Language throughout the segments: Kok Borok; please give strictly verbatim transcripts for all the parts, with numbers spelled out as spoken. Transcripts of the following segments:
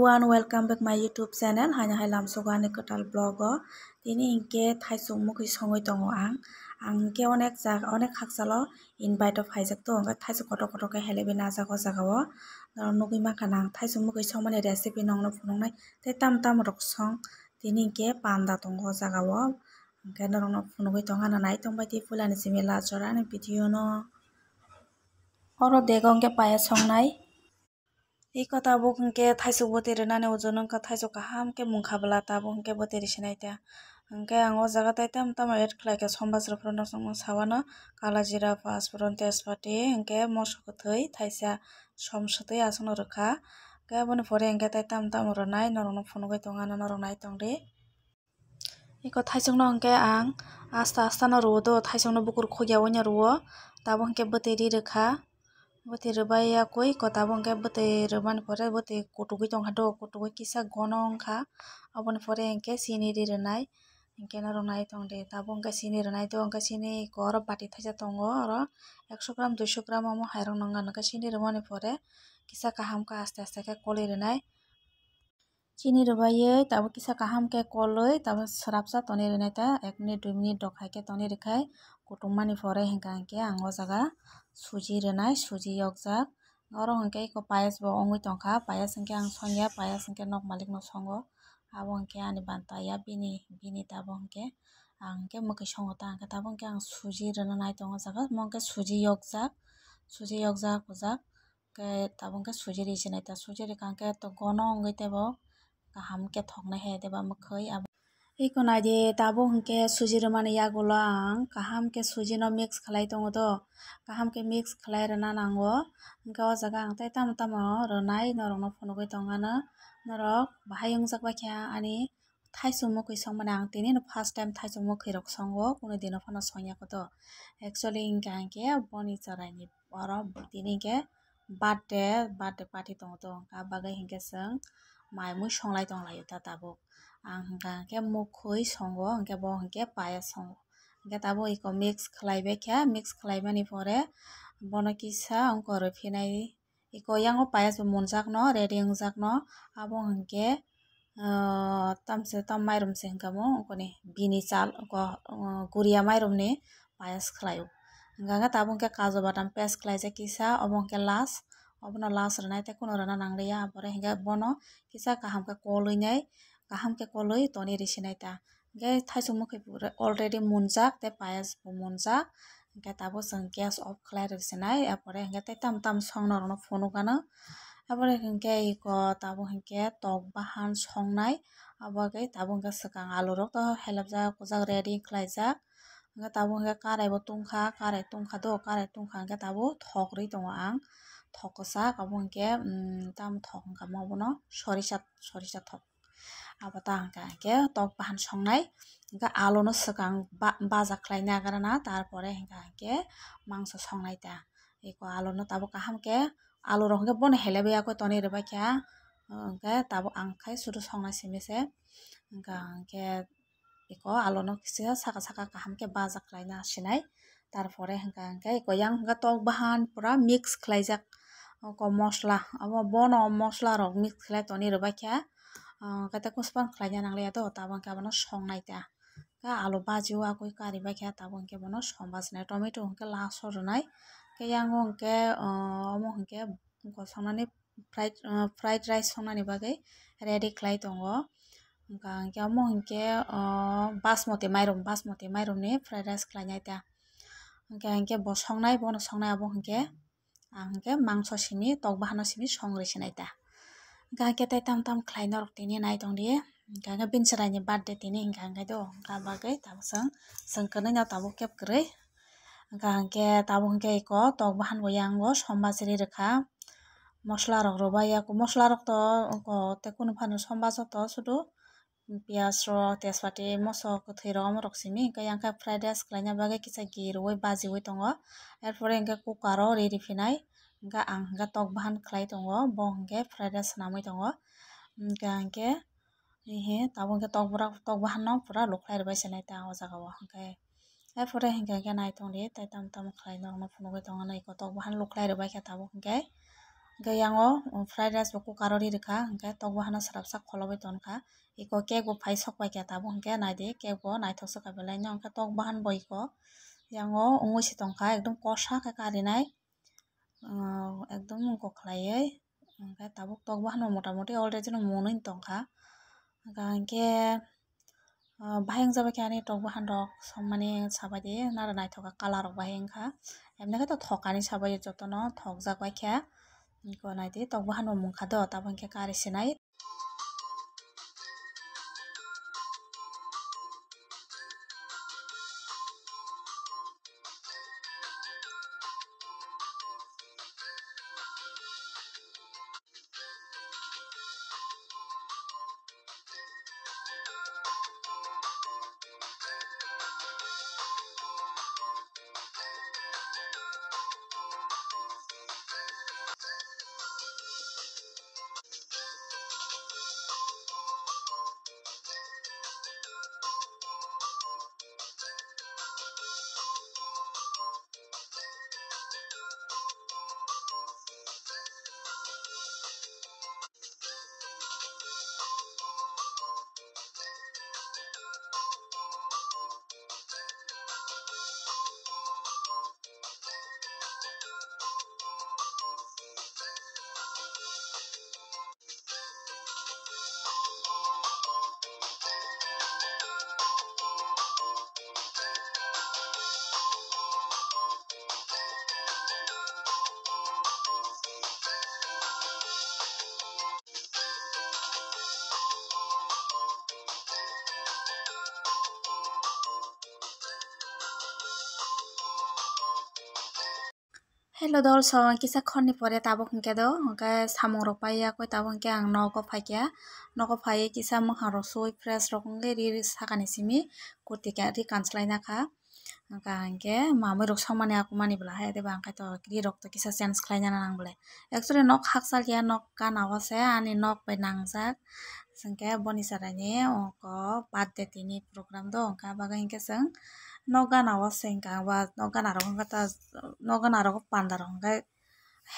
Everyone, welcome back my YouTube channel. Haino hai lamsogo ani kwtal vlog o. Tini hinkhe thaisuk mukhui songwi tongo ang. Ang hinkhe onek jaga, onek hakchalo invite o phaijak tongo. Hinkhe thaisuk kotor kotor khe helebwi najak o jaga o. Norok nugwi mankha nang thaisuk mukhui songmani recipe nongno phunuknai. Tei tamo tamo rok song tini hinkhe panda tongo o jaga o. Hinkhe norokno phunugwi tongkha nai tongbai di puilani simi last jora ani video no. Oro dego hinkhe payas songnai. Iko tabuk hinkhe thaisuk bwtwi rwnani ojon wngkha, thaisuk kaham khe mungkha bwla tabuk hinkhe bwtwi rwsinai ta. Hinkhe ang o jaga tai tamo tamo add khlai kha, sombas rok phano sawana, kala jira, pasforon, tejpati, hinkhe moso kwthwi thaisa som swtwi aswkno rwkha. Hinkhe aboni pore hinkhe tai tamo tamo rwnai norokno phunugwi tongano norok nai tongdi. Iko thaisokno hinkhe ang asta asta no rwo do, thaisokno bukur khogya oino rwo, tabuk hinkhe bwtwi ri rwkha, bwtwi rwbai yakui iko tabuk hinkhe bwtwi rwmani pore bwtwi kutugwi tongkha do, kutugwi kisa gono wngkha, aboni pore hinkhe chini ri rwnai, hinkhe norok nai tongdi tabuk hinkhe chini rwnai do, hinkhe chini iko oro bati thaisa tongo, oro ekso gram duiso gram omo hairok nangkha, hinkhe chini rwmani pore kisa kaham khe aste aste khe kolwi rwnai. Chini rwbaiwi tabuk kisa kaham khe kolwi tabuk swrapsa tonwi rwnai ta, ek minute dui minute rok hai khe tonwi rwkhai kutung mani pore hinkha hinkhe ang o jaga suji rwnai, suji yokjak. Oro hinkhe eko payas bo wngwi tongkha, payas hinkhe ang songya, payas hinkhe nok malik no songo, abo hinkhe ani banta ya bini, bini tabuk hinkhe ang hinkhe mwkhwi songo ta hinkhe tabuk hinkhe ang suji rwna nai tongo o jaga, omo hinkhe suji yokjak, suji yokjak ujak. Khe tabuk khe suji ri sinai ta, suji rikha khe to gono wngwi teibo kaham khe thoknai hai teibo mwkhwi abo. Eko naidi tabuk hinkhe suji rwmani yagulo ang kaham khe suji no mix khlai tongo do, kaham khe mix khlai rwna nango. Hinkhe o jaga ang tei tamo tamo rwnai norokno phunugwi tongano, norok bahai wngjak bai khe ani thaisung mwkhwi songmani ang tini no first time thaisung mwkhwi rok songo, kunu dino phano songya koto. Actually hinkha hinkhe boni chwraini oro tini hinkhe birthday, birthday party tongo to, hinkha bagwi hinkhe chwng mai mui songlai tonglaio ta tabuk. Ang hinkha hinkhe mwkhwi songo, hinkhe bo hinkhe payas songo. Hinkhe tabuk eko mix khlai bai kha, mix khlai mani pore bono kisa wngkha rw phinai. Eko yango payas bo munjakno, ready wngjakno, abo hinkhe, ah, tamse tam mairum se hinkha mo, okoni bini chal, oko, ah, guria mairum ni payas khlaio. Hinkha khe tabuk hinkhe kaju badam paste khlaijak kisa, obo hinkhe last, obono last rwnai tei kunu rwna nangliya, abore hinkhe bono kisa kaham khe kolwi nai, kaham khe kolwi tonwi rwsinai ta. Hinkhe thaisung mwkhwi pura already munjak tei payas bo munjak. Hinkhe tabuk chwng gas off khlai rwsinai, apore hinkhe tei tamo tamo song norokno phunukgano. Apore hinkhe eko tabuk hinkhe tok bahan songnai, abo khe tabuk hinkhe swkang alu rok to helapjak, kujak ready khlaijak. Hinkhe tabuk hinkhe karai bo tungkha, karai tungkha do, karai tungkha hinkhe tabuk thok rwi tongo ang, thok kwchak, abo hinkhe, mm, tamo thok wngkha mo, abono sorisa, sorisa thok. Abo ta hwnka hinkhe tok bahan songnai, hinkhe alu no swkang ba-, baja khlai nagrana, tarpore hwnka hinkhe mangso songnai ta. Eko alu no tabuk kaham khe, alu rok hinkhe bono helebwi yakwi tonwi rwbaikha, hinkhe tabuk ang khai sudu songnai simi se, hwnka hinkhe eko alu no kisa saka saka kaham khe baja khlaina sinai. Tarpore hwnka hinkhe eko yang hwnka tok bahan pura mix khlaijak. Oko mosla, abo bono mosla rok mix khlai tonwi rwbaikha. Ah, khe tei kuspan khlaina nangliya to, tabuk khe abono songnai ta. Khe alu baji o akwi karibaikha, tabuk khe bono sombasinai. Tomato hinkhe last o rwnai. Khe yango hinkhe, ah, omo hinkhe gosonani fried, ah, fried rice songnani bagwi ready khlai tongo. Hwnka hinkhe omo hinkhe, ah, basmati mairum, basmati mairumni fried rice khlainai ta. Hwnka hinkhe bo songnai, bono songnai abo hinkhe. Ang hinkhe mangso simi, tok bahano simi songri sinai ta. Hwnka hinkhe tei tam tam khlai norok tini nai tongdi. Hwnka hinkhe bini chwraini birthday tini hwnka hinkhe do, hwnka bagwi tabuk chwng, chwng kwnwi no tabuk keb kwrwi. Hwnka hinkhe tabuk hinkhe eko tok bahan bo yango somba chiri rwkha. Mosla rok rwbai ya, mosla rok to eko tei kunu phano somba joto sudu. Piyaj rok, tejpati, moso kwthwi rok, omo rok simi. Hinkhe yang khe fried rice khlaina bagwi kisa ghee rwui bajiui tongo. Erpore hinkhe cooker o riri phinai. Hinkhe ang hinkhe tok bahan khlai tongo, bo hinkhe fried rice swnamwi tongo. Hinkhe ang khe, hihi, tabuk hinkhe tok bwrok, tok bahan no pura lukhlai rwbai se nai ta o jaga o. Hinkhe, erpore hinkhe, hinkhe nai tongdi, tei tamo tamo khlai norokno phunugwi tongo, nai eko tok bahan lukhlai rwbai khe tabuk hinkhe. Hwnkhe yang o, um, fried rice bo cooker o ri rwkha, hwnkhe tok bahano swrapsa kholobwi tonkha. Iko cake bo phai sok paikha tabuk, hwnkhe naidi cake bo naithok se kha belai no, hwnkhe tok bahan bo iko yang o wngwi se tongkha, ekdom kosa khe karinai, um, ekdom wngkok khlaiwi. Hwnkhe tabuk tok bahano mota moti already no mwnwi tongkha. Hwnkhe, ah, bahai wngjabai khe ani tok bahan rok songmani sabaidi naro naithoka colour rok bahai wngkha. Emni khe to thokani sabaio jotono thokjak bai khe. Iko naidi tok bahan bo mungkha do, tabuk hwnkhe kari sinai. Hello dol, so kisa khorni pore tabuk hwnkhe do, hwnkhe samung rok pai ya koi tabuk hwnkhe ang nogo phaikha, nogo phaiwi kisa mwkhang rok sui fresh rok wngwi ri ri sakani simi kurti ri kanslai nakha. Hwnkha hwnkhe mamwi rok songmani akumani bwla hai, tei ba hwnkhe to ri rok to kisa change khlai nani nang bwle. Actually nok hakchal ya, nok gana o se ani nok bai nangjak. Hwnkhe boni chwraini oko birthday tini program do, hwnkha bagwi hwnkhe chwng nok gana o se hwnkha ba nok gana rok hwnkha ta, nok gana rok panda rok hwnkhe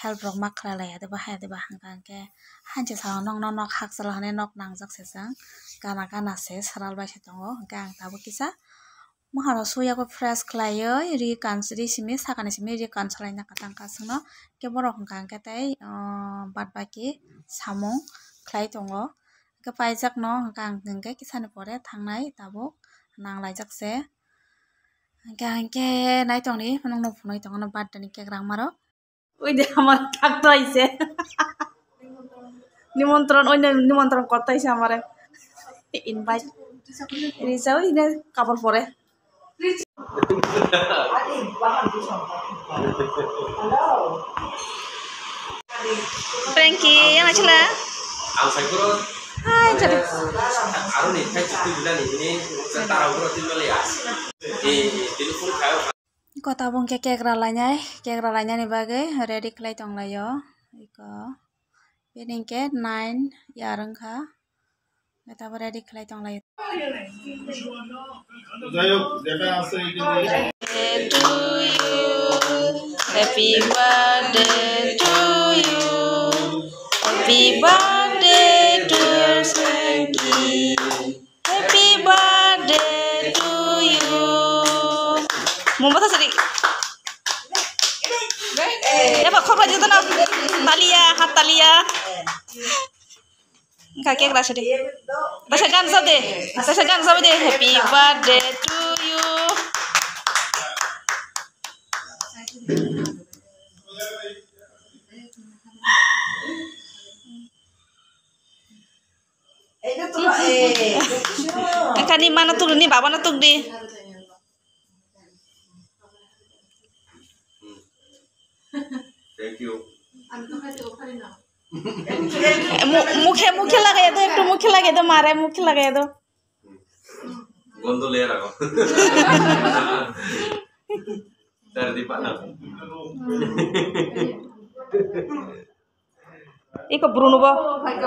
help rok ma khlai lai ya de ba hai de ba, hwnkha hwnkhe hanchi salo nokno nok hakchal hinwi nok nangjak se chwng gana gana se swral bai se tongo, hwnkhe ang tabuk kisa. Mwkhang rok sui ya khe fresh khlaiwi ri kans-, ri simi sakani simi ri kansalai na kwtang kasungno. Khe borok hwnkha hwnkhe tei, ah, bad baki samung khlai tongo. Hwnkhe paijak no hwnkha hwnkhe kisani pore thangnai tabuk nang laijak se. Hwnkhe hwnkhe nai tongdi, nokno phunui tongo birthday ni cake rangma rok. Oi de, amar thak to aise. Nimontron, oi de, nimontron kotto aise amare. Invite. Risa oi de, kabor pore. Frankie, yang aja lah. Ang sai kuro. Hai, jadi. Aro ni, kai chitu bila ni, ini, tarang kuro tin bali ya. Eh, telepon kayo. Iko tabuk hwnkhe cake ralainai, cake ralainani bagwi ready khlai tonglaio. Iko bini hwnkhe nine yar wngkha. Hwnkhe tabuk ready khlai tonglaio. Birthday to you, happy birthday to you, happy birthday to Frankie. Happy birthday to you. Mumba ta sari. Eba khorba jito na. Talia, hat talia. Ka cake rasa de. Rasa gan sab de. Rasa gan sab de. Happy birthday to you. Engkha ni mano tuk di, ni baba no tuk di. Thank you. Mu-, mukhe, mukhe lagai do, ektu mukhe lagai do, mare mukhe lagai do. Gondo le rago. Dari di pana. Iko Bruno bo.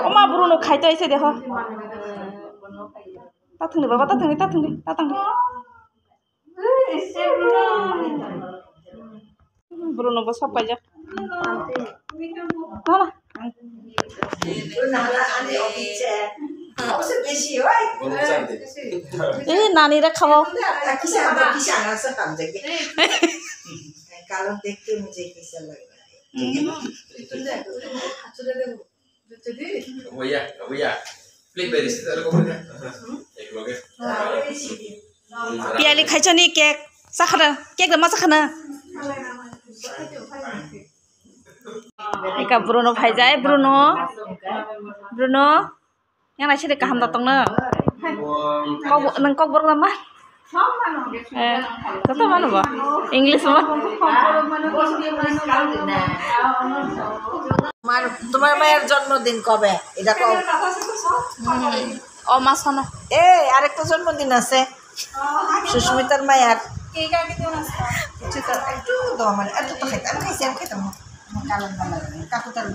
Oma Bruno khaito aise deho. Ta thangni baba, ta thangni, ta thangni, ta thangni. Bruno bo sok paijak. Mama. Eh, nani ra khamo. Karon dekhte mujhe kaisa lag raha hai. Bhaiya, bhaiya, plate beri se, ek loge. Piyali khaichani cake, sakhana, cake da ma sakhana. Eka Bruno phaijai, Bruno, Bruno, yang naisini kaham da tongno. Kok, nang kok borok ma? Eh, kota mana ba? English ma? তোমার, তোমার মায়ের জন্মদিন কবে? এটা কও। ও মাস হলো। এই, আরেকটা জন্মদিন আছে। সুস্মিতার মায়ের। একটু দাও আমার, এত তো খাইতে, আমি খাইছি, আমি খাইতাম না। আমার কালার ভালো লাগে না। কাকু তার